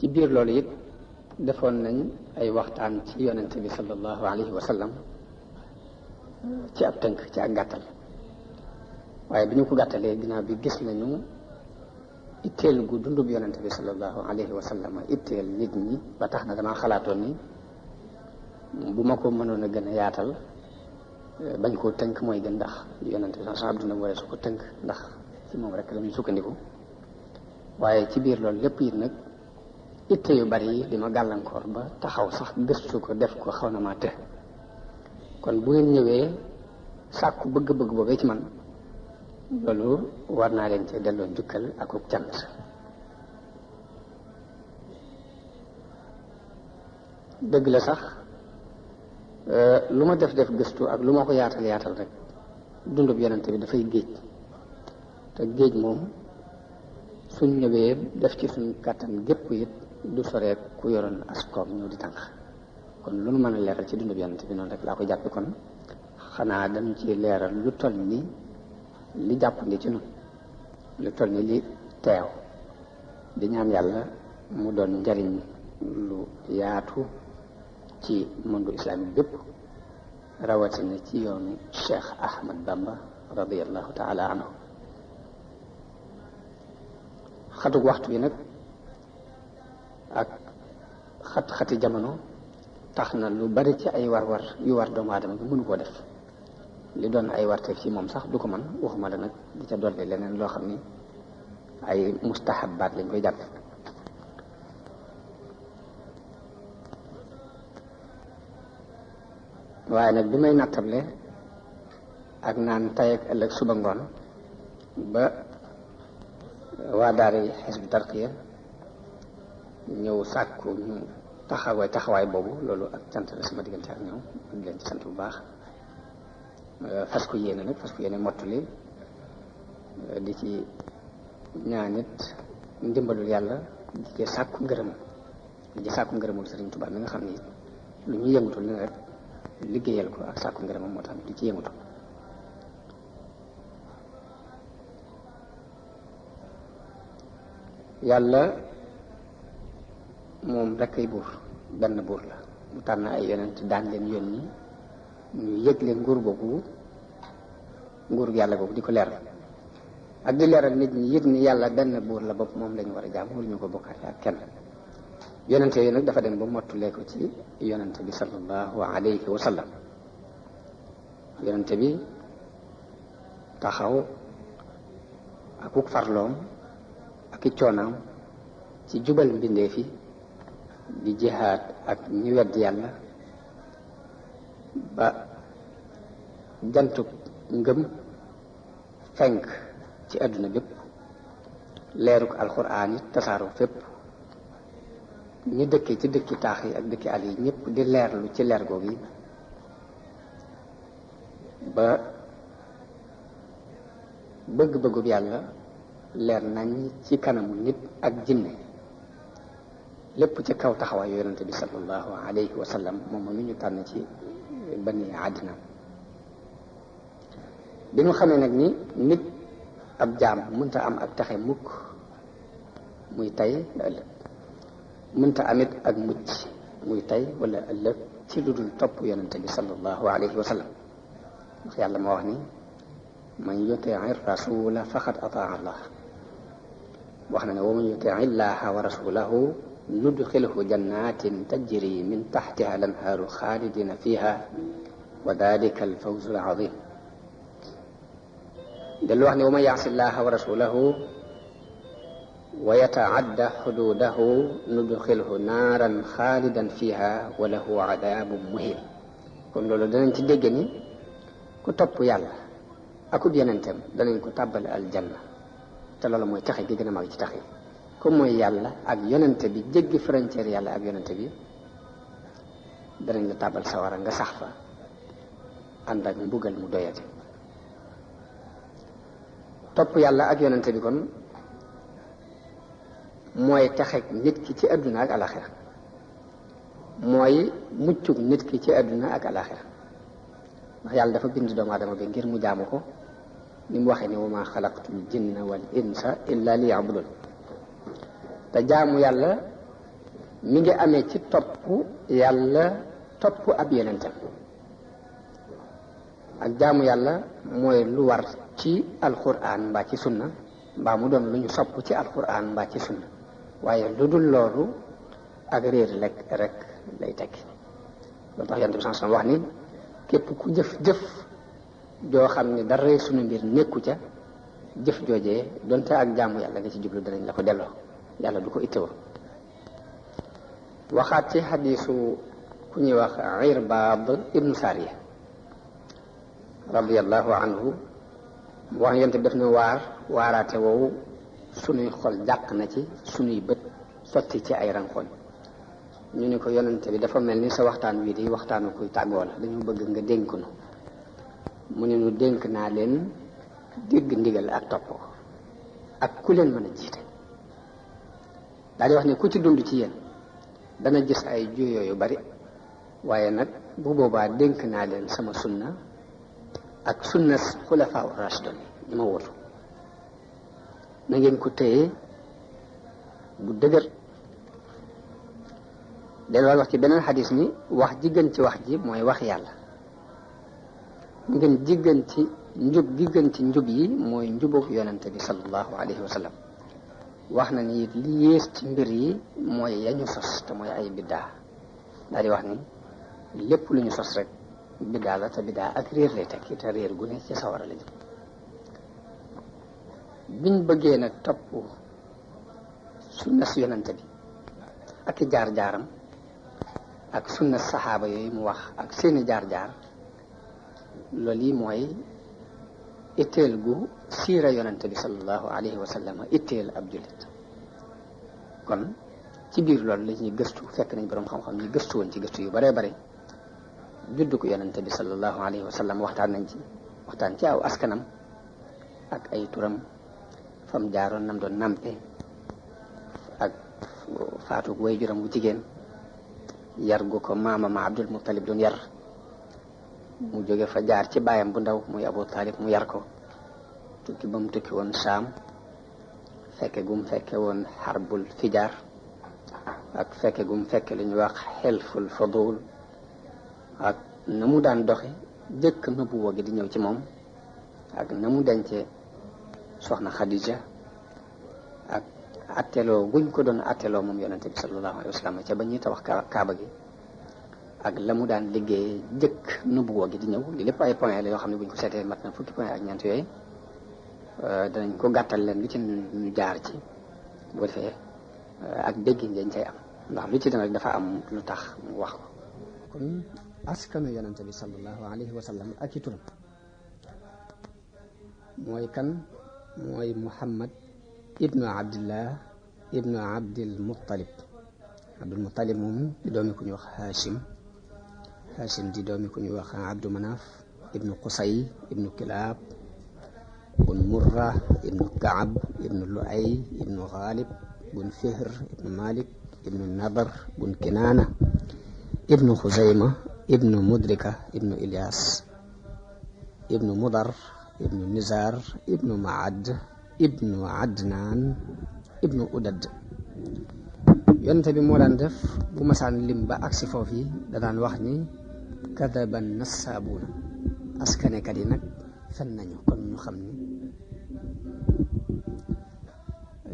ci biir loolu it defoon nañ ay waxtaan ci yonente bi sallallahu alayhi wa sallam ci ab tënk ci ak gàttal waaye bi ñu ko gàttalee ginnaaw bi gis nañu itteel gu dundub yonente bi sallallahu alayhi wa sallam itteel nit ñi ba tax na damaa xalaatoon ni bu ma ko mënoon a gën a yaatal bañ koo tënk mooy gën ndax yonente bi sax ab dundam waree su ko tënk ndax ci moom rek la ñuy sukkandiku waaye ci biir loolu lépp it nag itte yu bari yi di ma gàllankoor ba taxaw sax gëstu ko def ko xaw na maa të kon bu ngeen ñëwee sàkku bëgg-bëgg boobee ci man loolu war naa leen ci delloo njukkal ak cant dëgg la sax lu ma def gëstu ak lu ma ko yaatal rek dundub yonente bi dafay géej te géej moom suñ ñëwee def ci suñ kàttan gépp it du soree ku yoroon askoom ñëw di tànk kon lu nu mën a leeral ci dundub yonente bi noonu rek laa ko jàppe kon xanaa dañu ci leeral lu toll ni li jàppandi ci nun lu toll ni li teew di ñaan yàlla mu doon njariñ lu yaatu ci monde islamique bépp rawatina ci yoonu Cheikh Ahmad Bamba radiyallahu taala anhu xatug waxtu bi nag ak xat-xati jamono tax na lu bari ci ay war-war yu war doomu aadama bi mënu koo def li doon ay warteef ci moom sax du ko mën waxuma la nag di ca dolli leneen loo xam ni ay mustahabaat lañ koy jàpp waaye nag bi may nattable ak naan tay ak ëllëg suba ngoon ba waa daara Hizbut Tarqiyyah ñëw sàkku ñu taxawaay boobu loolu ak cant la sama diggante ak ñoom di leen ci sant bu baax fas ko yéene mottali di ci ñaanit ndimbalul yàlla di ci sàkku ngërëmul Sëriñ Tuubaa mi nga xam ni lu ñu yëngutul ni rek liggéeyal ko ak sàkku ngërëmam moo tax di ci yëngutu yàlla moom rek ay buur benn buur la mu tànn ay yonent daan leen yónni ñu yëgle nguur yàlla googu di ko leeral ak di leeral nit ñi yëg ni yàlla benn buur la bopp moom lañu war a jaam wala ñu ko bokkaate ak kenn yonent yooyu nag dafa dem ba mottulee ko ci yonent bi sallallahu alayhi wa sallam yonent bi taxaw akuk farloom ak i coonaam ci jubal mbindeef yi di jihaad ak ñi wedd yàlla ba jantub ngëm fenk ci àdduna bépp leeruk alxuraan yi tasaaroo fépp ñi dëkkee ci dëkki taax yi ak dëkki àll yi ñëpp di leerlu ci leer googu yi ba bëgg-bëggub yàlla leer nañ ci kanamu nit ak jinne lépp ci kaw taxawaayu yonente bi sallallahu alayhi wa sallam moom mi ñu tànn ci bani àddina bi ñu xamee nag ni nit ab jaam mënta am ak taxe mukk muy tey la ëllëg mënta amit ak mucc muy tey wala ëllëg ci lu dul topp yonente bi sallallahu alayhi wa sallam ndax yàlla moo wax ni man yutii rasula faqad ataa allah wax na ne wa man yutii illaha wa rasulahu nudxilhu jannatin tajri min taxtiha al-anhaaru xaalidina fiha wa dalika al-fawzu al-azim dellu wax ne wa man yaasi llaha wa rasulahu wa yataadda xududahu nudxilhu naaran xaalidan fiha wa lahu adaabun muhin kon loolu danañ ci dégg ni ku topp yàlla akub yonentam danañ ko tàbbal aljanna te loolu mooy taxe gi gën a mag ci taxe comme mooy yàlla ak yonente bi jéggi frontière yàlla ak yonente bi danañ la tàbbal sawara nga sax fa ànd ak mbugal mu doyate topp yàlla ak yonente bi kon mooy taxek nit ki ci àdduna ak alaxira mooy muccug nit ki ci àdduna ak alaxira ndax yàlla dafa bind doomu aadama bi ngir mu jaamu ko ni mu waxee ne wa ma xalaqtul jinna wal insa illa li yabudun te jaamu yàlla mi ngi amee ci topp yàlla topp ab yonentam. ak jaamu yàlla mooy lu war ci alquran mbaa ci sunna mbaa mu doon lu ñu sopp ci alquran mbaa ci sunna waaye lu dul loolu ak réer rek lay tekki. loolu tax yonent bi sallallahu alayhi wasallam wax ni képp ku jëf joo xam ne dara sunu mbir nekku ca jëf joojee donte ak jaamu yàlla nga ci jublu danañ la ko delloo yàlla du ko ittewoo. waxaat ci xadiisu ku ñuy wax Irbaad ibnu Saariya radiyallahu anhu wax yonent bi def na waaraate woowu sunuy xol jàq na ci sunuy bët sotti ci ay rankoñ. ñu ne ko yonent bi dafa mel ni sa waxtaan wii di waxtaanu kuy tàggoo la dañu bëgg nga dénk nu. mu ne nu dénk naa leen dégg ndigal ak topp ak ku leen mën a jiite. daal di wax ne ku ci dund ci yéen dana gis ay juyoo yu bari waaye nag bu boobaa dénk naa leen sama sunna ak sunna xulafaa rashidun ñi ma wutu na ngeen ko téye bu dëgër. del wax ci beneen xadis ni wax ji gën ci wax ji mooy wax yàlla. ngeen ji gën ci njub gi gën ci njub yi mooy njubug yonente bi sallallahu alayhi wa sallam. wax na ni it li yées ci mbir yi mooy yañu sos te mooy ay biddaa. daal di wax ni lépp lu ñu sos rek biddaa la te biddaa ak réer lay tekki te réer gu ne ci sawara la jëm. biñ bëggee nag topp sunna si yonente bi ak i jaar-jaaram ak sunna saxaaba yooyu mu wax ak seeni jaar-jaar loolu yi mooy itteel gu siira yonente bi sallallahu alayhi wa sallam itteel ab jullit. kon ci biir loolu la ñuy gëstu fekk nañ boroom xam-xam ñi gëstu woon ci gëstu yu baree bare juddu ko yonente bi sallallahu alayhi wa sallam waxtaan ci aw askanam ak ay turam fam jaaroon nam doon nampe ak faatu way juram bu jigéen yar gu ko maamam Abdul Muttalib doon yar mu jóge fa jaar ci baayam bu ndaw muy Abu Talib mu yar ko tukki ba mu tukki woon Saam fekke gum fekke woon xarbul fijaar ak fekke gum fekke li ñuy wax xelful fadul ak na mu daan doxe jëkk nubuwa gi di ñëw ci moom ak na mu dencee soxna Khadija ak atteloo guñ ko doon atteloo moom yonente bi sallallahu alayhi wa sallam ca ba ñuy tabax kaaba gi ak la mu daan liggéey jëkk nubuwa gi di ñëw li lépp ay point la yoo xam ne buñ ko seetee mat na fukki point ak ñeent yooyu danañ ko gàttal leen lu ci ñu jaar ci bu ko defee ak déggin dañ cay am ndax lu ci dana rek dafa am lu tax mu wax ko. kon askanu yonente bi sallallahu alayhi wa sallam ak i turam mooy kan mooy Muhammad ibnu Abdillah ibnu Abdil Muttalib. Abdul Muttalib moom di doomi ku ñuy wax Hashim di doomi ku ñuy wax Abdu Manaf ibnu Qusay ibnu Kilab bun Murra ibnu Kaab ibnu Luay ibnu Ghalib bun Fihr ibnu Malik ibnu Nadar bun Kinaana ibnu Xuzayma ibnu Mudrika ibnu Ilyas ibnu Mudar ibnu Nizar ibnu Maad ibnu Adnaan ibnu Udad. yonente bi moo daan def bu masaan lim ba agsi foofu yi da daan wax ni kadaban nassaabuuna askanekat yi nag fen nañu. kon ñu xam ni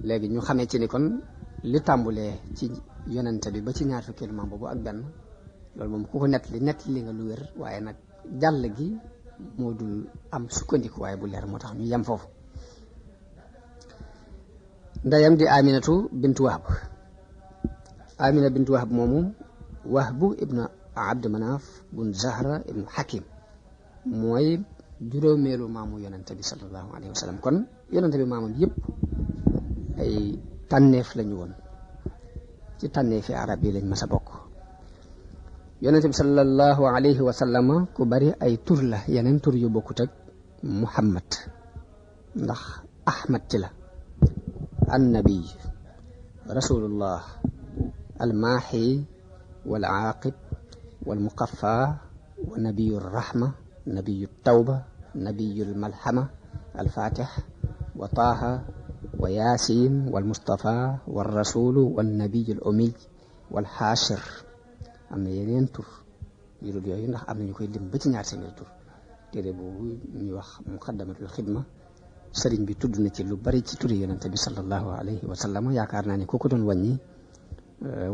léegi ñu xamee ci ni kon li tàmbulee ci yonente bi ba ci ñaar fukkeelu maam boobu ak benn loolu moom ku ko nett li nga lu wér waaye nag jàll gi moo dul am sukkandiku waaye bu leer moo tax ñu yem foofu. ndeyam di Aminatu bintu Wahb. Amina bintu Wahb moomu Wahbu ibnu Abd Manaf bun Zahra ibnu Hakim mooy juróomeelu maamu yonente bi sallallahu alayhi wa sallam. kon yonente bi maamam yëpp ay tànneef lañu woon ci tànneefi arab yi lañ mas a bokk. yonente bi sallallahu alayhi wa sallam ku bari ay tur la yeneen tur yu bokkut ak Muhammad ndax Ahmad ci la. annabi rasulullah almaaxi wal aaqib wal muqaffa wa nabiyu rahma nabiyu tawba nabiyu malhama alfatix wa taaha wa yaasin wal mustafa wal rasulu wal nabiyu al ummiy wal xaashir am na yeneen tur yu dul yooyu ndax am na ñu koy lim ba ci ñaar téeméeri tur téere boobu ñuy wax muqaddamatul xidma sëriñ bi tudd na ci lu bari ci turi yonente bi sallallahu alayhi wa sallam yaakaar naa ne ku ko doon wàññi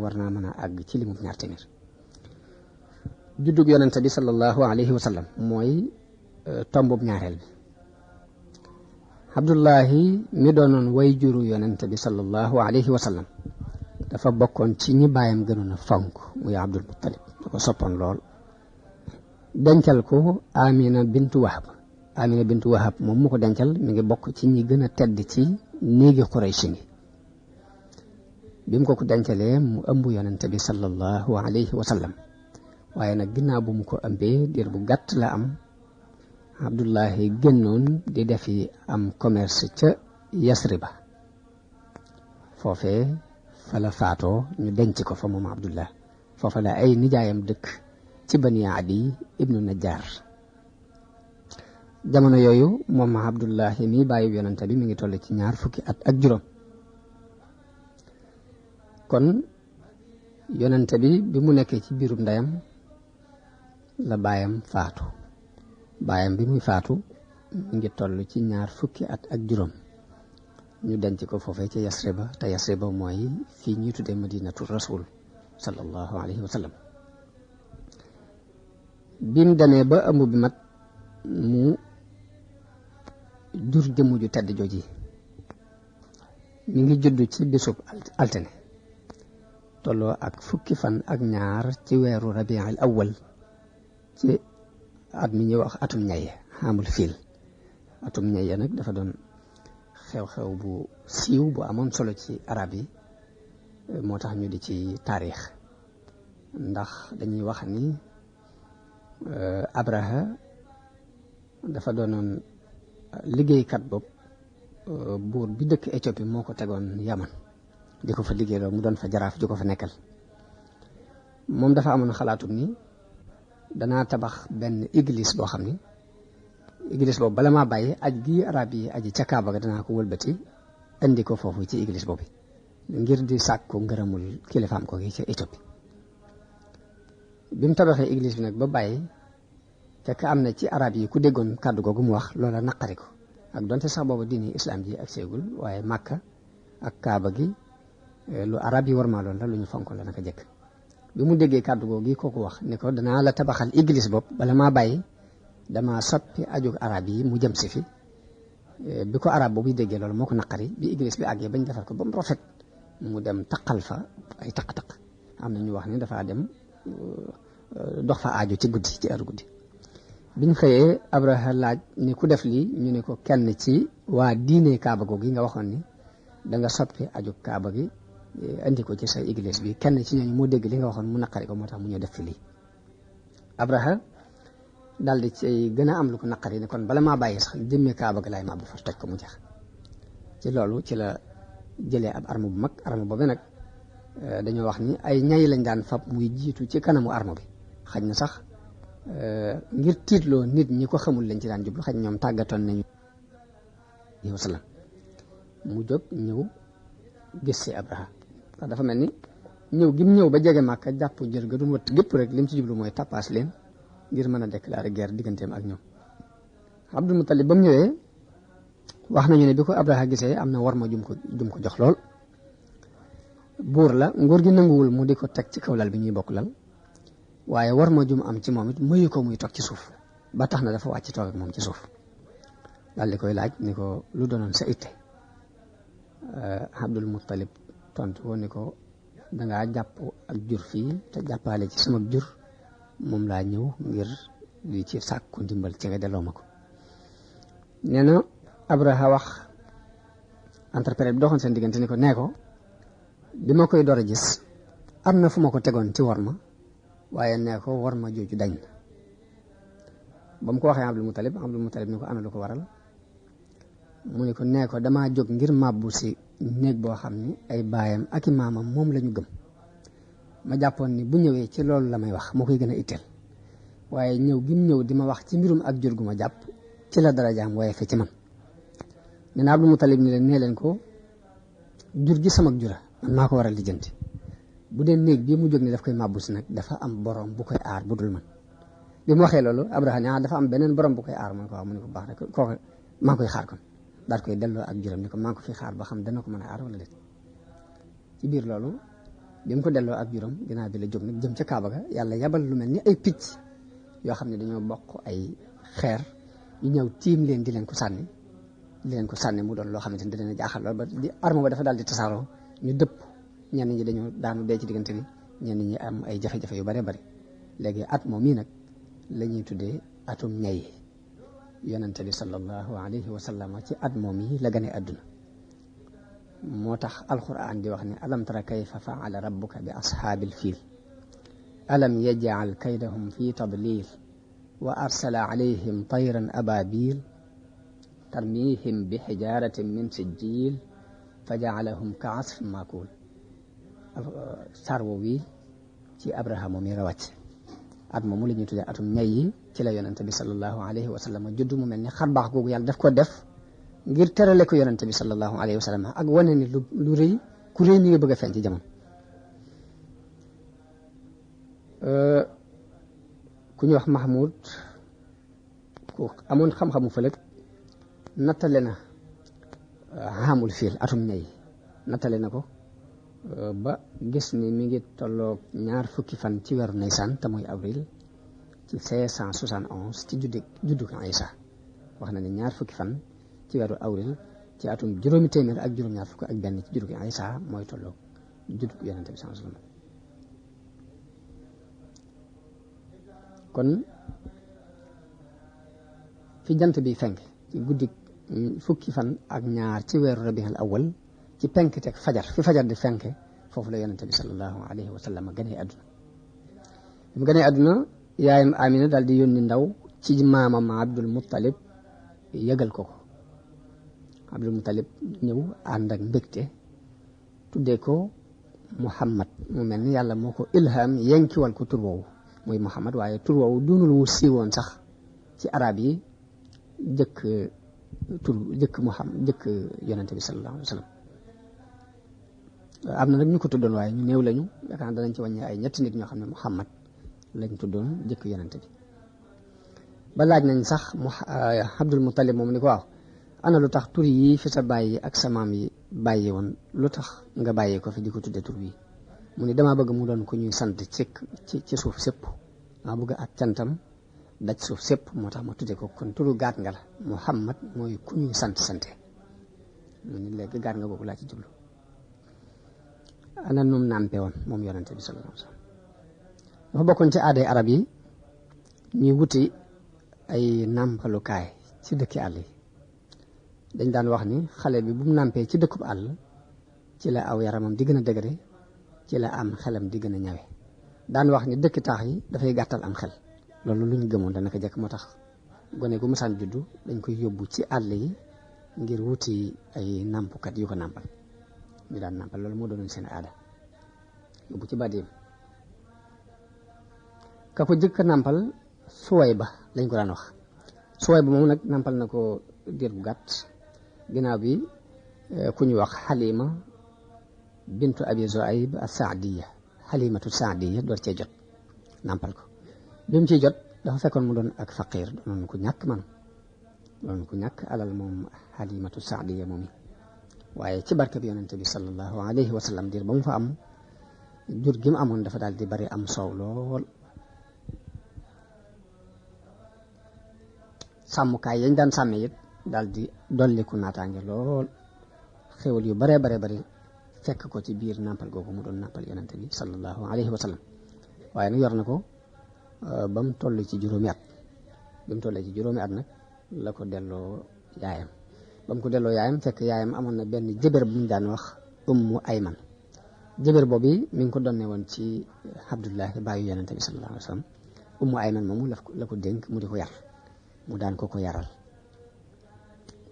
war naa mën a àgg ci limu ñaar téeméer juddug yonente bi sallallahu alayhi wa sallam mooy tombub ñaareel bi Abdullahi mi doonoon way juru yonente bi sallallahu alayhi wa sallam dafa bokkoon ci ñi baayam gënoon a fonk muy Abdul Muttalib da ko soppoon lool dencal ko Amina bintu Wahab moom mu ko dencal mi ngi bokk ci ñi gën a tedd ci néegi Quraysh ni bi mu ko dencalee mu ëmb yonente bi sallallahu alayhi wa sallam waaye nag ginnaaw bu mu ko ëmbee diir bu gàtt la am Abdullahi génnoon di defi am commerce ca Yasriba foofee fa la faatoo ñu denc ko fa moom Abdullah foofa la ay nijaayam dëkk ci Bani Adi ibnu Najjar jamono yooyu moom Abdullahi mi bàyyi yonente bi mi ngi toll ci 20 at ak juróom kon yonente bi mu nekkee ci biirum ndeyam la baayam faatu baayam bi muy faatu mi ngi toll ci 20 at ak juróom ñu denc ko foofee ci Yasriba te Yasriba mooy fii ñuy tuddee Madinatu Rasul sallallahu alayhi wa sallam bi mu demee ba ëmb bi mat mu jur jëmm ju tedd jooji mi ngi judd ci bisub altine tolloo ak 10 fan ak ñaar ci weeru rabiul awwal ci at mi ñuy wax atum ñaye xamul fiil atum ñaye nag dafa doon xew-xew bu siiw bu amoon solo ci arab yi moo tax ñu di ci taarix ndax dañuy wax ni Abraha dafa doonoon liggéeykat bopp buur bi dëkk Éthiopie moo ko tegoon Yaman di ko fa liggéeyloo mu doon fa jaraaf ju ko fa nekkal moom dafa amoon xalaatum ni danaa tabax benn église boo xam ni église boobu bala maa bàyyi aj gi arab yi aji ca Kaaba ga danaa ko wëlbati indi ko foofu ci église boobu ngir di sàkku ngërëmul kilifaam ko gi ca Éthiopie bi mu tabaxee église bi nag ba bàyyi fekk am na ci arab yi ku déggoon kàddu googu mu wax loola naqari ko ak donte sax boobu diini islam ji ak seegul waaye Makka ak Kaaba gi lu arab yi war maa loon la lu ñu fonk la naka jëkk bi mu déggee kàddu googu kooku wax ni ko danaa la tabaxal église bopp bala maa bàyyi dama soppi ajug arab yi mu jëm si fi bi ko arab boobu déggee loolu moo ko naqari bi église bi àggee bañ defar ko ba mu rafet mu dem taqal fa ay taq-taq am na ñu wax ni dafa dem dox fa aajo ci guddi ci heure guddi biñ xëyee Abraha laaj ni ku def lii ñu ne ko kenn ci waa diine Kaaba googu nga waxoon ni da nga soppi aju Kaaba gi andi ko ci sa église bi kenn ci ñooñu moo dégg li nga waxoon mu naqari ko moo tax mu ñëw def fi lii Abraha daal di ci gën a am lu ko naqari ne kon bala maa bàyyi sax jëmmee Kaaba gi laay maa bu far toj ko mu jeex ci loolu ci la jëlee ab arme bu mag arme boobu nag dañoo wax ni ay ñay lañ daan fab muy jiitu ci kanamu arme bi xaj na sax ngir tiitloo nit ñi ko xamul lañ ci daan jublu xaj ñoom tàggatoon nañu yow salaam mu jóg ñëw gis si Abraha ndax dafa mel ni ñëw gi mu ñëw ba jege Màkka jàpp jër ga doon wët gépp rek lim ci jublu mooy tappaas leen ngir mën a déclarer guerre digganteem ak ñoom Abdul Muttalib ba mu ñëwee wax nañu ne bi ko Abraha gisee am na warma jum ko jox lool buur la nguur gi nanguwul mu di ko teg ci kaw lal bi ñuy bokk lal waaye warma jum am ci moom it mayu ko muy toog ci suuf ba tax na dafa wàcc toog ak moom ci suuf daal di koy laaj ni ko lu doonoon sa itte Abdul Muttalib tontu woon ni ko dangaa jàpp ak jur fii te jàppaale ci sama jur moom laa ñëw ngir di ci sàkku ndimbal ci nga delloo ma ko nee na Abraha wax interprète bi doxoon seen diggante ni ko nee ko bi ma koy door a gis am na fu ma ko tegoon ci war ma waaye nee ko war ma jooju dañ na ba mu ko waxee Abdul Muttalib ni ko ana lu ko waral mu ne ko nee ko damaa jóg ngir màbbu si néeg boo xam ni ay baayam ak i maamam moom la ñu gëm ma jàppoon ni bu ñëwee ci loolu la may wax moo koy gën a itteel waaye ñëw gi mu ñëw di ma wax ci mbirum ak jur gu ma jàpp ci la darajaam waaye fe ci man nee na Abdul Muttalib ni leen nee leen ko jur gi sama jura man maa ko war a lijjanti bu dee néeg bii mu jóg ne daf koy màbbu si nag dafa am borom bu koy aar bu dul man bi mu waxee loolu Abraha ne dafa am beneen borom bu koy aar mu ne ko waaw mu ne ko baax rek kooku maa ngi koy xaar kon daal koy delloo ak juróom ni ko maa ngi ko fi xaar ba xam dana ko mën a aar wala déet ci biir loolu bi mu ko delloo ak juróom ginnaaw bi la jóg nag jëm ca Kaaba ga yàlla yabal lu mel ni ay picc yoo xam ne dañoo bokk ay xeer ñu ñëw tiim leen di leen ko sànni mu doon loo xamante ni da leen a jaaxal lool ba di arme ba dafa daal di tasaaroo ñu dëpp ñenn ñi dañoo daanu dee ci diggante bi ñenn ñi am ay jafe-jafe yu bare bari léegi at moom mii nag la ñuy tuddee atum ñay yonente bi sallallahu alayhi wa sallam ci at moom yi la gane àdduna moo tax alquran di wax ne alam tara kayfa faala rabbuka bi ashaabil fiil alam yaj'al kaydahum fi tadlil wa arsala alayhim tayran ababil tarmihim bi xijaratin min sijjil fa ja'alahum ka asfin maakul saar woowu wi ci Abraha moom yi la wàcc at moomu la ñuy tuddee atum ñay yi ci la yonente bi sallallahu alayhi wa sallam judd mu mel ni xar baax googu yàlla daf ko def ngir terale ko yonente bi sallallahu alayhi wa sallam ak wane ni lu rëy ku rëy mi ngi bëgg a feeñ ci jamono ku ñuy wax Mahmoud ku amoon xam-xamu fëlëg nattale na xaamul fiil atum ñay nattale na ko ba gis ni mi ngi tolloog 20 fan ci weeru Nisan te muy avril ci 571 ci juddu Isa wax na ne 20 fan ci weeru avril ci atum juróomi téeméer ak juróom-ñaar fukk ak benn ci juddu Isa mooy tolloog juddu yonente bi sallallahu alayhi wasallam kon fi jant bi fenk ci guddi 10 fan ak ñaar ci weeru rabiul awwal ci penk teg fajar fi fajar di fenke foofu la yonente bi sallallahu alayhi wa sallam ganee àdduna bi mu ganee àdduna yaayam Amina daal di yónni ndaw ci maamam Abdul Muttalib yëgal ko Abdul Muttalib ñëw ànd ak mbégte tuddee ko Muhammad mu mel ni yàlla moo ko ilham yenkiwal ko tur woowu muy Muhammad waaye tur woowu doonul wu siiwoon sax ci arab yi jëkk Muhammad jëkk yonente bi sallallahu alayhi wa sallam am na nag ñu ko tuddoon waaye ñu néew lañu yaakaar danañ ci wàññi ay ñetti nit ñoo xam ne Muhammad lañ tuddoon jëkk yonente bi ba laaj nañ sax Abdul Muttalib moom ni ko waaw ana lu tax tur yi fi sa bàyyi ak sa maam yi bàyyi woon lu tax nga bàyyi ko fi di ko tudde tur wi mu ni damaa bëgg mu doon ku ñuy sant ci suuf sépp maa bëgg ak cantam daj suuf sépp moo tax ma tudde ko kon turu gaat nga la Muhammad mooy ku ñuy sante mu ni léegi gaat nga boobu laa ci jublu ana num nàmpe woon moom yonente bi sallallahu alayhi wasallam dafa bokkoon ci aaday arab yi ñuy wuti ay nàmpalukaay ci dëkki àll yi dañ daan wax ni xale bi bu mu nàmpee ci dëkkub àll ci la aw yaramam di gën a dëgëre ci la am xelam di gën a ñawe daan wax ni dëkki taax yi dafay gàttal am xel loolu lu ñu gëmoon dana ko jekk moo tax gone gu masaan juddu dañ koy yóbbu ci àll yi ngir wuti ay nàmpukat yu ko nàmpal ñu daan nàmpal loolu moo doonoon seen aada yóbbu ci Badiyam ka ko jëkk nàmpal Suwayba lañ ko daan wax Suwayba moom nag nàmpal na ko diir bu gàtt ginnaaw bi ku ñu wax Halima bintu Abi Zuayb as-Saadiya Halimatu Saadiya door cee jot nàmpal ko bi mu ciy jot dafa fekkoon mu doon ak faqiir doon ku ñàkk alal moom Halimatu Saadiya moom yi waaye ci barke bi yonente bi sallallahu alayhi wa sallam diir ba mu fa am jur gi mu amoon dafa daal di bari am soow lool sàmmukaay yañ daan sàmme it daal di dolliku naataange lool xéwal yu baree bari fekk ko ci biir nàmpal googu mu doon nàmpal yonente bi sallallahu alayhi wa sallam waaye nag yor na ko ba mu toll ci juróomi at nag la ko delloo yaayam ba mu ko delloo yaayam fekk yaayam amoon na benn jëbër bu ñu daan wax Ummu Ayman jëbër boobu mi ngi ko donne woon ci Abdullahi baayu yonente bi sallallahu alayhi wa sallam Ummu Ayman moomu la ko dénk mu di ko yar mu daan ko yaral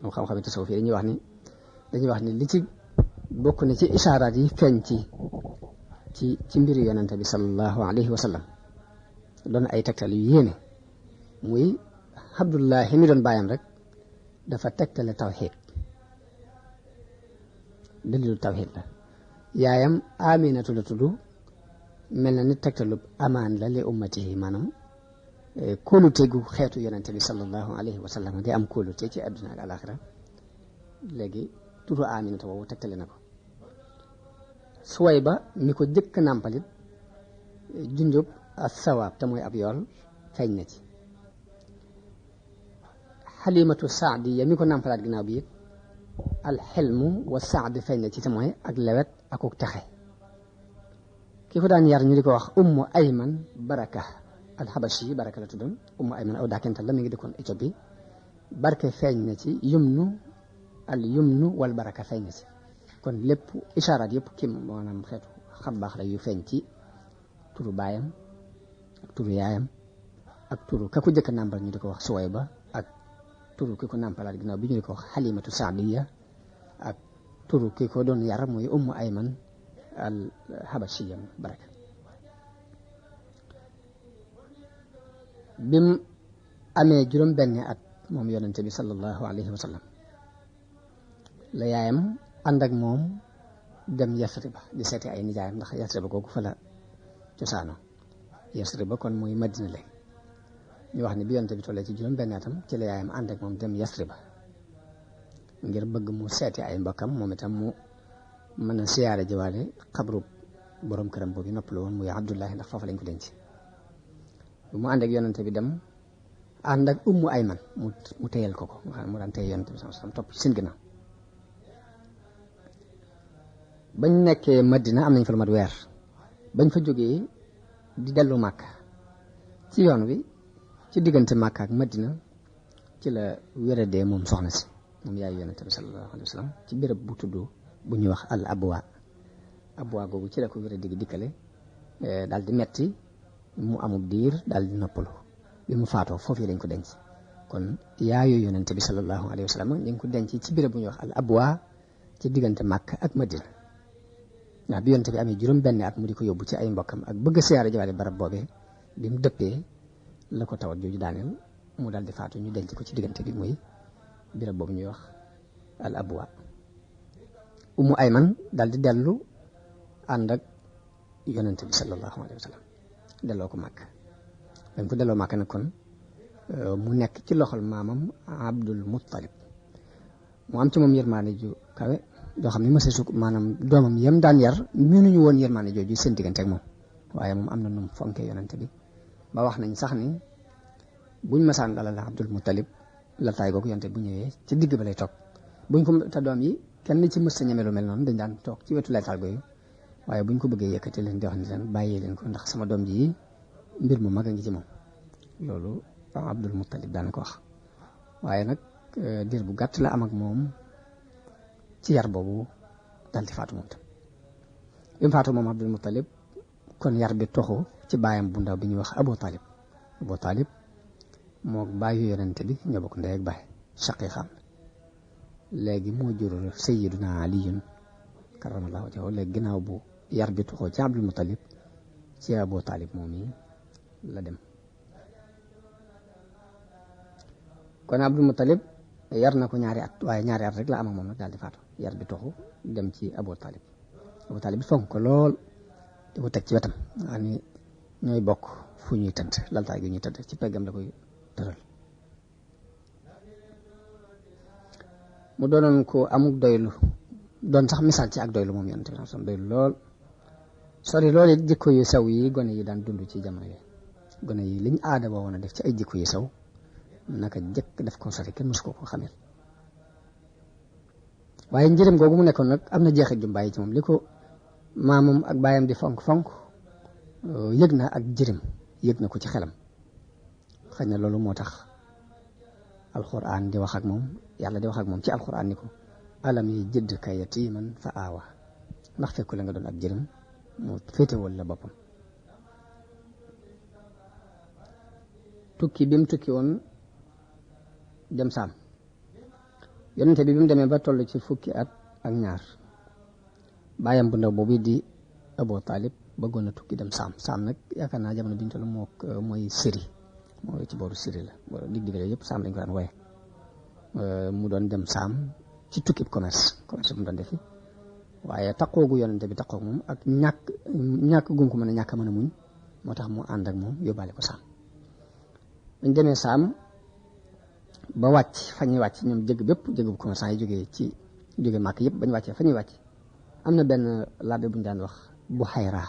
moom xam-xam tasawuf yi dañuy wax ni li ci bokk na ci isaaraat yi feeñ ci mbiru yonente bi sallallahu alayhi wa sallam doon ay tegtal yu yéene muy Abdullahi mi doon bàyyam rek dafa tegtale tawxiid dalilu tawxiid la yaayam Aminatu la tudd mel na ni tegtalub amaan la li ummatihi maanaam kóolute gu xeetu yonente bi sallallahu alayhi wa sallam di am kóolute ci àdduna ak alaxira léegi turu Aminata boobu tegtale na ko. Suwayba mi ko jëkk nàmpalit junjub ak sawaab te mooy ab yool feeñ na ci. Xalimatu Saadiya mi ko nàmpalaat ginnaaw bi it alxilmu wa saad feeñ na ci te mooy ak lewet akuk texe. ki ko daan yar ñu di ko wax ummu ayman baraka alxabashi baraka la tuddoon ummu ayman aw daakental la mi ngi dëkkoon Éthiopie barke feeñ na ci yumnu wal baraka feeñ na ci kon lépp ishaaraat yëpp kim maanaam xeetu xam baax la yu feeñ ci turu baayam ak turu yaayam ak turu ka ko jëkk nàmpal ñu di ko wax Suwayba ak turu ki ko nàmpalaat ginnaaw bi ñu di ko wax Xalimatu Saadiya ak turu ki ko doon yar muy ummu ayman al habashiyam baraka. bim amee juróom benni at moom yonente bi sallallahu alayhi wa sallam la yaayam ànd ak moom dem Yasriba di seeti ay nijaayam ndax Yasriba googu fa la cosaano Yasriba kon muy Madina léegi ñu wax ni bi yonente bi tollee ci juróom benni atam ci la yaayam ànd ak moom dem Yasriba ngir bëgg mu seeti ay mbokkam moom itam mu mën a siyaare jiwaale xabru borom këram boobu noppalu woon muy Abdullahi ndax foofu lañ ko denc bu mu ànd ak yonente bi dem ànd ak ummu ayman mu téyal ko mu daan téye yonente bi sam topp ci seen ginnaaw bañ nekkee Madina am nañ fa lu mat weer bañ fa jógee di dellu Màkka ci yoon wi ci diggante Màkka ak Madina ci la wéradee moom soxna si moom yaay yonente bi sallallahu alayhi wa sallam ci béréb bu tudd bu ñuy wax al abwa googu ci la ko wéra digi dikkale daal di metti mu amub diir daal di noppalu bi mu faatoo foofu yi lañ ko denc kon yaayu yonente bi sallallahu alayhi wa sallam ñu ngi ko denc ci béréb bu ñuy wax al abwa ci diggante Màkka ak Madina waaw bi yonente bi amee juróom benn at mu di ko yóbbu ci ay mbokkam ak bëgg a siyaare jawaale barab boobee bi mu dëppee la ko tawat jooju daaneel mu daal di faatu ñu denc ko ci diggante bi muy béréb boobu ñuy wax al abwa. Ummu Ayman daal di dellu ànd ak yonente bi sallallahu alayhi wa sallam delloo ko Màkka dañ ko delloo Màkka nag kon mu nekk ci loxol maamam Abdul Muttalib mu am ci moom yërmaane ju kawe joo xam ne mësa su maanaam doomam yem daan yar mënuñu woon yërmaane jooju seen diggante ak moom waaye moom am na num fonkee yonente bi ba wax nañ sax ni buñ masaan dalal Abdul Muttalib la taay googu yonente bu ñëwee ci digg ba lay toog buñ ko te doom yi kenn ci mës sa ñeme lu mel noonu dañ daan toog ci wetu laytaal gooyu waaye buñ ko bëggee yëkkati leen di wax ni leen bàyyee leen ko ndax sama doom ji mbir mu mag a ngi ci moom loolu Abdul Muttalib daan ko wax waaye nag diir bu gàtt la am ak moom ci yar boobu daal di faatu moom tam bi mu faatu moom Abdul Muttalib kon yar bi toxu ci baayam bu ndaw bi ñuy wax Abu Talib moo baayu yonente bi ñoo bokk ndey ak baay shaqiqan léegi moo jur sayyiduna aliyun karamallahu wajhahu léegi ginnaaw bu yar bi tuxoo ci Abdul Muttalib ci Abu Talib moom yi la dem kon Abdul Muttalib yar na ko ñaari at waaye ñaari at rek la am ak moom nag daal di faatu yar bi tuxu dem ci Abu Talib bi fonk ko lool di ko teg ci wetam nga ni ñooy bokk fu ñuy tëdd laltaay gi ñuy tëdd ci peggam la koy tëral mu doonoon ko amuk doylu doon sax misaal ci ak doylu moom yonent bi sam doylu lool sori loolu it jikko yu sew yi gone yi daan dund ci jamono yi gone yi liñ aada boo woon a def ci ay jikko yu sew naka jëkk def ko sori kenn mësu ko ko xamel waaye njëriñ googu mu nekkoon nag am na jeexit ju bàyyi ci moom li ko maamam ak baayam di fonk yëg na ak jërim yëg na ko ci xelam xëy na loolu moo tax alxuraan di wax ak moom yàlla di wax ak moom ci alxuraan ni ko alam yi jëdd ka yatiman fa aawa ndax fekku la nga doon ak jërim mu féetewal la boppam tukki bi mu tukki woon dem saam yonente bi mu demee ba toll ci fukki at ak ñaar baayam bu ndaw boobu di Abu Talib bëggoon na tukki dem saam nag yaakaar naa jamono bi ñu toll mooy Syrie mooy ci booru Syrie la booru digg yëpp saam lañ ko daan wooye mu doon dem saam ci tukki commerce bu mu doon defi waaye taqoogu yonente bi taqoog moom ak ñàkk gum ko mën a ñàkk a mën a muñ moo tax mu ànd ak moom yóbbaale ko saam bañ demee saam ba wàcc fa ñuy wàcc ñoom jëgg bépp jëgg bu commerçant yi jógee màkk yëpp bañ wàccee fa ñuy wàcc am na benn labbe bu ñu daan wax bu xayraa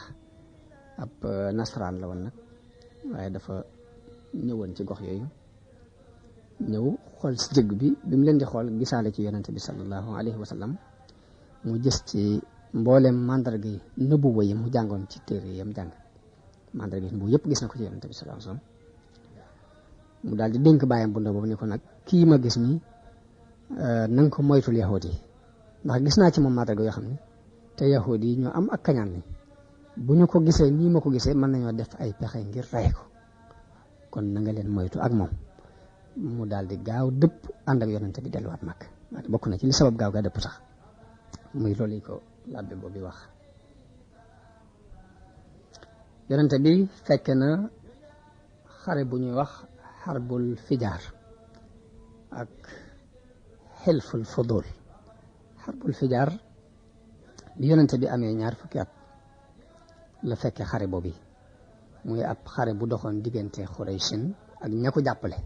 ab nasaraan la woon nag waaye dafa ñëwoon ci gox yooyu ñëw xool si jëgg bi mu leen di xool gisaale ci yonente bi sallallahu alayhi wa sallam mu gis ci mboolem mandarga yi nëbbuwa yi mu jàngoon ci téere yam jàng mandarga yi nëbbu yëpp gis na ko ci yonente bi sallallahu alayhi wa sallam mu daal di dénk bàyyam bu ndaw boobu ne ko nag kii ma gis nii na nga ko moytul yahuud yi ndax gis naa ci moom mandarga yoo xam ne te yahuud yi ñoo am ak kañaan ni bu ñu ko gisee nii ma ko gisee mën nañoo def ay pexe ngir rey ko kon na nga leen moytu ak moom mu daal di gaaw dëpp ànd ak yonente bi delluwaat mag bokk na ci li sabab gaaw gaa dëpp sax muy loolu yi ko labbe boobu wax yonente bi fekk na xare bu ñuy wax xarbul fijaar ak xilful fudul xarbul fijaar bi yonente bi amee 20 fukki at la fekke xare boobu muy ab xare bu doxoon diggante Xuraysin ak ña ko jàppale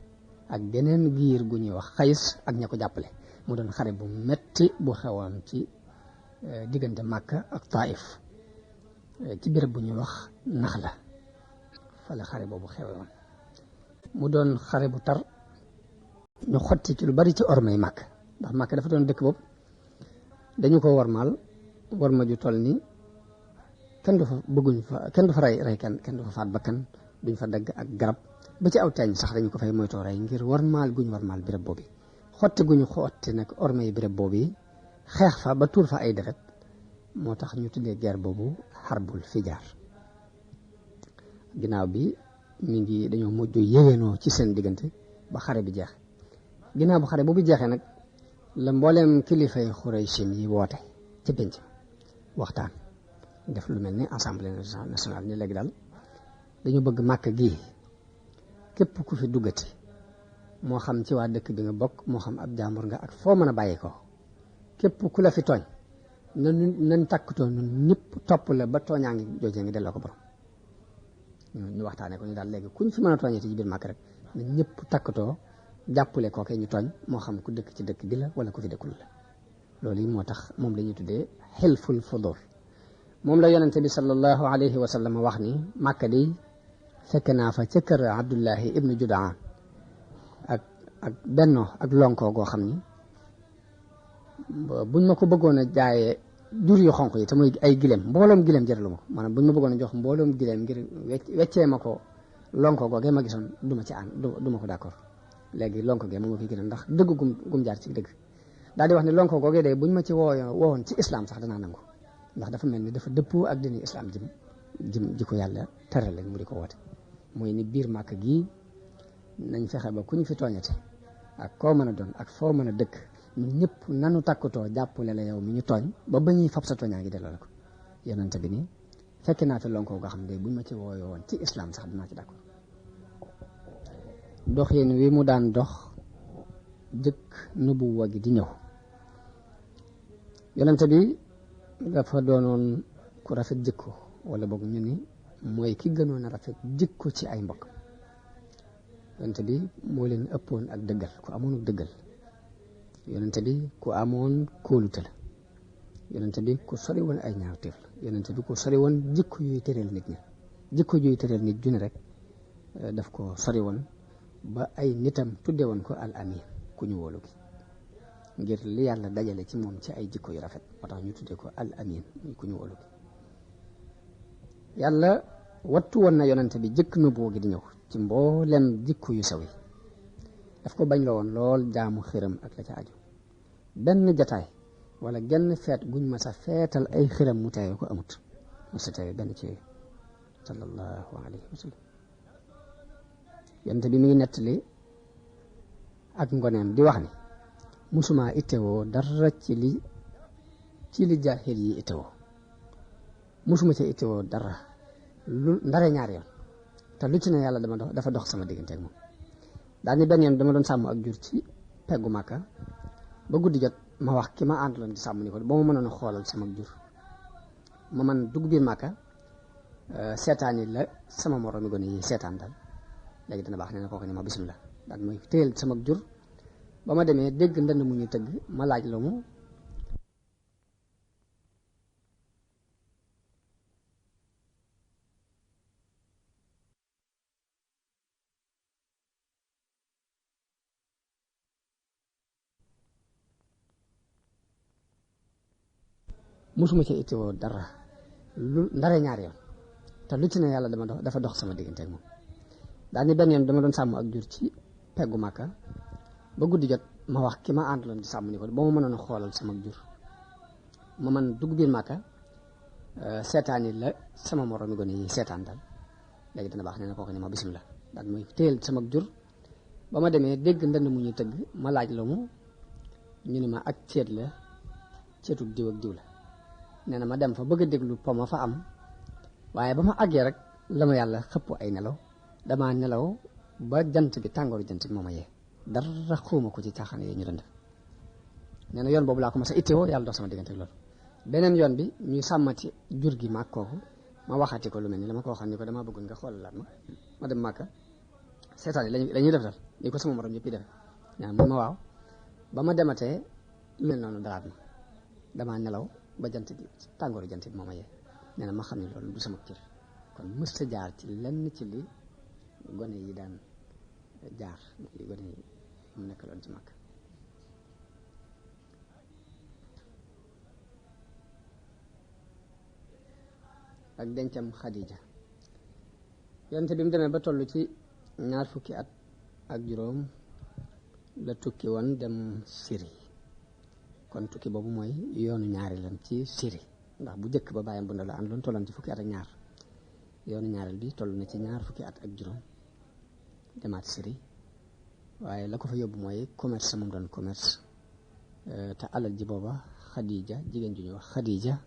ak beneen giir gu ñuy wax Xays ak ña ko jàppale mu doon xare bu metti bu xewoon ci diggante Makka ak Taif ci béréb bu ñuy wax Naxla fa la xare boobu xewoon mu doon xare bu tar ñu xotti ci lu bari ci ormay Makka ndax Makka dafa doon dëkk boobu dañu ko warmaal warma ju toll ni kenn du fa rey kenn du fa faat bakkan duñ fa dagg ak garab ba ci aw teeñ sax dañu ko fay moytoo rey ngir warmaal guñ warmaal béréb boobu xotti guñu xotti nag orme yi béréb boobu xeex fa ba tuur fa ay deret moo tax ñu tuddee guerre boobu xarbul fijaar ginnaaw bi dañoo mujj yéwénoo ci seen diggante ba xare bi jeex ginnaaw bu xare boobu jeexee nag la mbooleem kilifay Xuraysin yi woote ci penc waxtaan def lu mel ni assemblée nationale ni léegi daal dañu bëgg Màkka gii képp ku fi duggati moo xam ci waa dëkk bi nga bokk moo xam ab jaambur nga ak foo mën a bàyyi ko képp ku la fi tooñ nan takkutoo ñun ñëpp topp la ba tooñaa ngi joojee ngi delloo ko borom ñu waxtaanee ko ñu daal léegi kuñ fi mën a tooñee ci biir Màkka rek na ñëpp takkutoo jàppale kookee ñu tooñ moo xam ku dëkk ci dëkk bi la wala ku fi dëkkul la loolu yi moo tax moom la ñuy tuddee xilful fudul moom la yonente bi sallallahu alayhi wa sallam wax ni Màkka di fekk naa fa ca kër Abdullahi ibnu Judaan ak benno ak lonkoo goo xam ni buñ ma ko bëggoon a jaayee jur yu xonq yi te muy ay gileem mbooloom gileem jëralu ma ko maanaam buñ ma bëggoon a jox mbooloom gileem ngir weccee ma ko lonkoo googee ma gisoon du ma ci ànd du ma ko d'accord léegi lonko gee moom ma fi gën a ndax dëgg gum jaar ci dëgg daal di wax ne lonko googee de buñ ma ci woowoon ci islam sax danaa nangu ndax dafa mel ni dafa dëppoo ak dini islam ji ko yàlla tere lañ mu di ko woote mooy ni biir Màkka gii nañ fexe ba ku ñu fi tooñate ak koo mën a doon ak foo mën a dëkk ñun ñëpp nanu takkutoo jàppale la yow mi ñu tooñ ba ñuy fab sa tooñaa ngi delloo la ko yonente bi ni fekk naa fi lonko nga xam ne buñ ma ci woowoon ci islam sax dinaa ci d'accord dox yéen wi mu daan dox jëkk nubuwa gi di ñëw yonente bi dafa doonoon ku rafet jikko wala boog ñu ni mooy ki gënoon a rafet jikko ci ay mbokk yonente bi moo leen ëppoon ak dëggal ku amoon ak dëggal yonente bi ku amoon kóolute la yonente bi ku sori woon ay ñaawteef la yonente bi ku sori woon jikko yuy tëral nit ñi jikko yuy tëral nit ju ne rek daf ko sori woon ba ay nitam tudde woon ko al amin ku ñu wóolu gi ngir li yàlla dajale ci moom ci ay jikko yu rafet moo tax ñu tudde ko al amin muy ku ñu wóolu gi yàlla wattu woon na yonente bi jëkk nubuwa gi di ñëw ci mboolem jikko yu saw yi daf ko bañ la woon lool jaamu xiram ak la ca aju benn jataay wala genn feet guñ ma sa feetal ay xiram mu teewe ko amut mu sa teewe benn ci yooyu sallallahu alayhi wa sallam yonente bi mi ngi nettali ak ngoneem di wax ni musuma ittewoo dara ci li jaahil yi ittewoo musuma ci ittewoo dara lu ndare ñaar yoon te lu ci ne yàlla dafa dox sama diggante ak moom daal ni benn yoon dama doon sàmm ak jur ci peggu Màkka ba guddi jot ma wax ki ma àndaloon di sàmm ni ko ba ma mënoon a xoolal sama jur ma man dugg biir Màkka seetaan yi la sama moroom mi gone yi seetaan daal léegi dana baax nee na kooku ne ma bismillah daal mooy téyel sama jur ba ma demee dégg ndënd mu ñu tëgg ma laaj la mu musuma ci ittiwoo dara lu ndare ñaari yoon te lu ci ne yàlla dafa dox sama diggante ak moom daal ni benn yoon dama doon sàmm ak jur ci peggu Màkka ba guddi jot ma wax ki ma àndaloon di sàmm ni ko ba ma mënoon a xoolal sama jur ma man dugg biir Màkka seetaan yi la sama moroom mi gone yi seetaan daal léegi dana baax nee na kooku ne ma bismillah daal mooy téyel sama jur ba ma demee dégg ndënd mu ñu tëgg ma laaj la mu ñu ne ma ak ceet la ceetu diw ak diw la nee na ma dem fa bëgg a déglu po ma fa am waaye ba ma àggee rek la ma yàlla xëpp ay nelaw damaa nelaw ba jant bi tàngooru jant bi moo ma yee dara xuuma ko ci caaxaan yooyu ñu doon def nee na yoon boobu laa ko mas a itteewoo yàlla dox sama diggante ak loolu beneen yoon bi ñuy sàmmati jur gi maag kooku ma waxati ko lu mel ni la ma ko waxoon ni ko damaa bëggoon nga xoolalaat ma dem Màkka seetaan yi lañuy def dal ni ko sama morom yëpp yi defe ñaa mun ma waaw ba ma dematee lu mel noonu daraat ma damaa nelaw ba jant bi tàngooru jant bi moo ma yee nee na ma xam ne loolu du sama cër kon mësta jaar ci lenn ci li gone yi daan jaar li gone yi mu nekk loon ci Màkka ak dencam Xadija yonte bi mu demee ba toll ci 20 fukki at ak juróom la tukki woon dem Syrie kon tukki boobu mooy yoonu ñaareelam ci Syrie ndax bu njëkk ba bàyyam bu ndaw la àndoon tolloon ci fukki at ak ñaar yoonu ñaareel bi toll na ci 20 fukki at ak juróom demaat Syrie waaye la ko fa yóbbu mooy commerce moom doon commerce te alal ji booba Xadija jigéen ju ñuy wax Xadija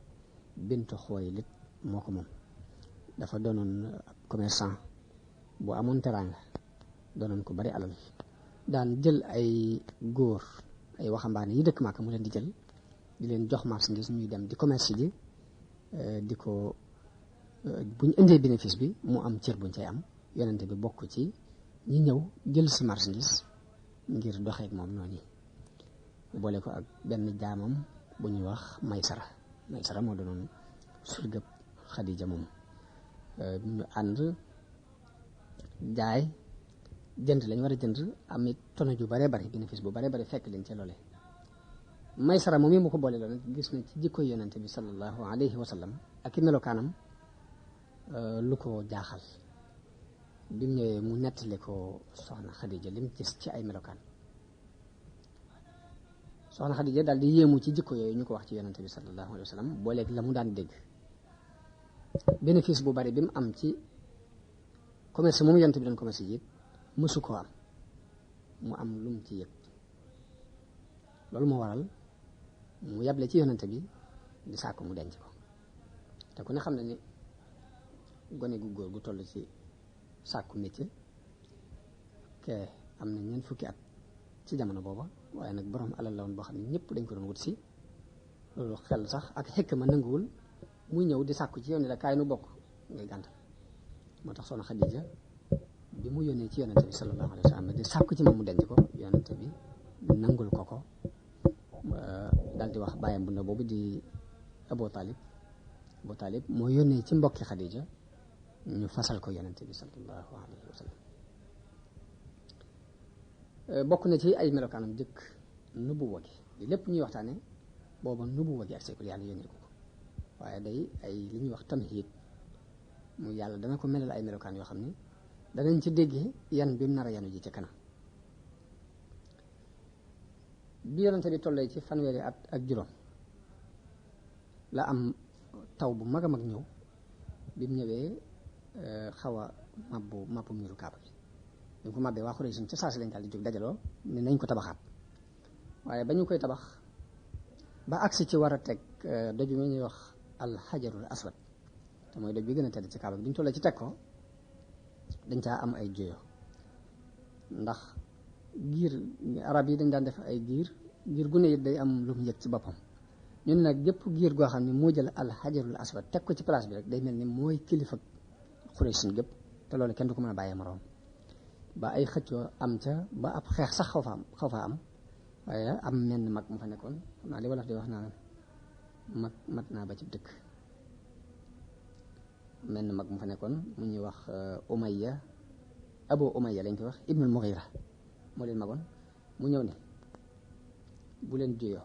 bintu Xuwaylid moo ko moom dafa doonoon commerçant bu amoon teraanga doonoon ko bari alal daan jël ay góor ay waxambaane yi dëkk Màkka mu leen di jël di leen jox marchandise ñuy dem di commerce ji di ko bu ñu indee bénéfice bi mu am cër buñ cay am yonente bi bokk ci ñi ñëw jël si marchandise ngir doxeek moom noonu boole ko ak benn jaamam bu ñuy wax Maysara moo doonoon surgëb Xadija moom ñu ànd jaay jënd lañ war a jënd am it tono ju bare bari bénéfice bu bare bari fekk leen ca loole Maysara moom yi mu ko boole loolu gis na ci jikko yonente bi sallallahu alayhi wa sallam ak i melokaanam lu ko jaaxal bi mu ñëwee mu nettali ko soxna Xadija lim gis ci ay melokaan soxna Xadija daal di yéemu ci jikko yooyu ñu ko wax ci yonente bi sallallahu alayhi wa sallam booleeg la mu daan dégg bénéfice bu bari bi mu am ci commerce moom yonente bi doon commerce ji mësu koo am mu am lu mu ci yëg loolu moo waral mu yable ci yonente bi di sàkku mu denc ko te ku ne xam ne ni gone gu góor gu toll ci sàkku métier ke am na 20 fukki at ci jamono booba waaye nag borom alal la woon boo xam ne ñëpp dañ ko doon wut si loolu xel sax ak xekk ma nanguwul muy ñëw di sàkku ci yow ni la kaay nu bokk ngay gàntal moo tax soxna Xadija bi mu yónnee ci yonente bi sallallahu alayhi wa sallam di sàkku ci moom mu denc ko yonente bi nangul ko daal di wax bàyyam bu ndaw boobu di Abu Talib moo yónnee ci mbokki Xadija ñu fasal ko yonente bi sallallahu alayhi wa sallam bokk na ci ay melokaanam jëkk nubuwa gi di lépp ñuy waxtaane booba nubuwa gi ak seekul yàlla yónnee ko waaye day ay li ñuy wax tamhiid mu yàlla dana ko melal ay melokaan yoo xam ne danañ ci déggee yan bi mu nar a yanu ji ca kanam bi yonente bi tollee ci fanweeri at ak juróom la am taw bu mag a mag ñëw bi mu ñëwee xaw a mabbu miiru Kaaba bi ñu ko mabbee waa Xuraysh ca saa si lañ daal di jóg dajaloo ne nañ ko tabaxaat waaye ba ñu koy tabax ba agsi ci war a teg doj bi ñuy wax alxajarul aswad te mooy doj bi gën a tedd ci Kaaba bi duñ tollee ci teg ko dañ caa am ay joyo ndax giir arab yi dañ daan def ay giir gu ne it day am lu mu yëg ci boppam ñun nag gépp giir goo xam ne moo jël al xajarul aswad teg ko ci place bi rek day mel ni mooy kilifa Xuraysin gépp te loolu kenn du ko mën a bàyyee moroom ba ay xëccoo am ca ba ab xeex sax xaw faa am waaye am menn mag mu fa nekkoon xam naa li wolof di wax naa mag mat naa ba ci dëkk menn mag mu fa nekkoon mu ñuy wax Umayya Abu Umayya lañ koy wax Ibnul Mughira moo leen magoon mu ñëw ne bu leen juyoo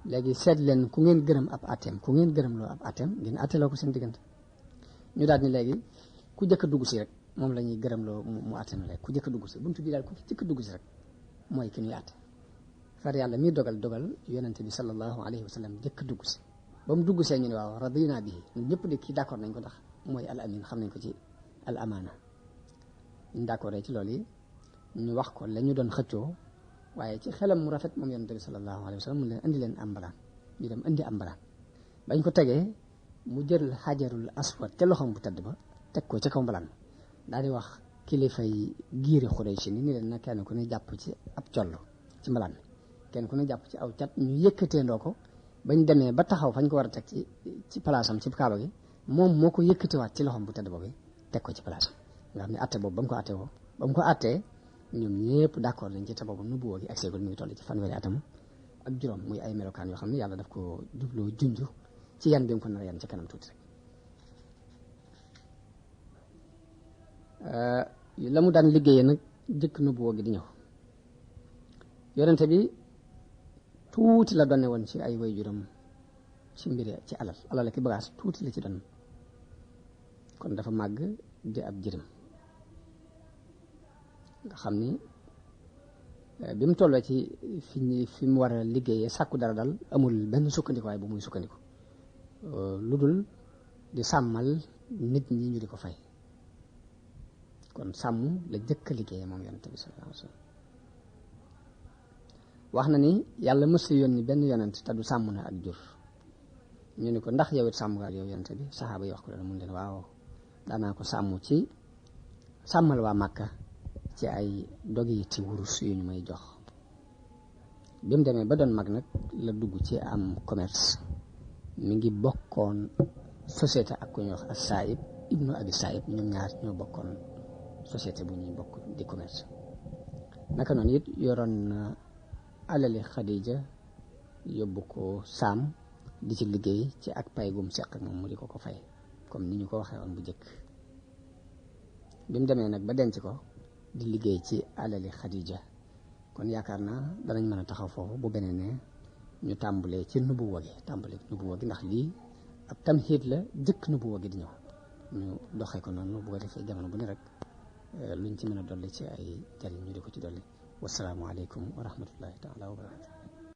léegi seet leen ku ngeen gërëm ab atem ku ngeen gërëm loo ab atem ngeen atteloo ko seen diggante ñu daal ni léegi ku jëkk a dugg si rek moom la ñuy gërëm loo mu atem léegi ku jëkk a dugg si buntu bi daal ku jëkk a dugg si rek mooy ki ñuy atte far yàlla mii dogal yonente bi sallallahu alayhi wa sallam jëkk a dugg si ba mu dugg see ñu ne waaw radina bihi ñun ñëpp de kii d'accord nañ ko ndax mooy al amin xam nañ ko ci al amaana ñu d'accord ci loolu yi ñu wax ko la ñu doon xëccoo waaye ci xelam mu rafet moom yonente bi sallallahu alayhi wa sallam mu leen indi leen am mbalaan ñu dem indi am mbalaan bañ ko tegee mu jël xajarul aswad ca loxoom bu tedd ba teg ko ca kaw mbalaan daal di wax kilifay giiri Xuraysh ni leen nag kenn ku ne jàpp ci ab coll ci mbalaan mi kenn ku ne jàpp ci aw cat ñu yëkkateendoo ko bañ demee ba taxaw fañ ko war a teg ci palaasam ci kaaba gi moom moo ko yëkkatewaat ci loxoom bu tedd boobu teg ko ci palaasam nga xam ne atte boobu ba mu ko attee ñoom ñëpp d'accord nañ ci te boobu nubuwoo gi ak seegul mi ngi toll ci fanweeri atam ak juróom muy ay melokaan yoo xam ne yàlla daf ko jubloo junj ci yan bi mu ko nar a yan ci kanam tuuti rek la mu daan liggéeyee nag jëkk nubuwoo gi di ñëw yonente bi tuuti la donne woon ci ay waajuram ci mbiri ci alal ak bagaas tuuti la ci doon kon dafa màgg di ab jirim nga xam ni bi mu tolloo ci fi mu war a liggéeyee sàkku dara dal amul benn sukkandikuwaay bu muy sukkandiku lu dul di sàmmal nit ñi ñu di ko fay kon sàmm la jëkk a liggéeyee moom yonente bi sallallahu alayhi wa sallam wax na ni yàlla mësul yónni benn yonent te du sàmm na ak jur ñu ni ko ndax yow it sàmm nga ak yow yonente bi saxaaba yi wax ko loolu mun leen waaw daanaa ko sàmm ci sàmmal waa Màkka ci ay dogi ci wurus yu ñu may jox bi mu demee ba doon mag nag la dugg ci am commerce mi ngi bokkoon société ak ku ñuy wax as-Saïb ibnu Abi Saïb ñoom ñaar ñoo bokkoon société bu ñuy bokk di commerce naka noonu it yoroon na alali Xadija yóbbu ko saam di ci liggéey ci ak pay gum seq ak moom mu di ko fay comme ni ñu ko waxee woon bu njëkk bi mu demee nag ba denc ko di liggéey ci alali Xadija kon yaakaar naa danañ mën a taxaw foofu bu beneen ne ñu tàmbalee ci nubuwa gi ndax lii ab tamhiid la jëkk nubuwa gi di ñëw ñu doxee ko noonu bu ko defee jamono bu ne rek luñ ci mën a dolli ci ay jariñ ñu di ko ci dolli wasalaamu aleykum wa rahmatullahi taala wa barakatu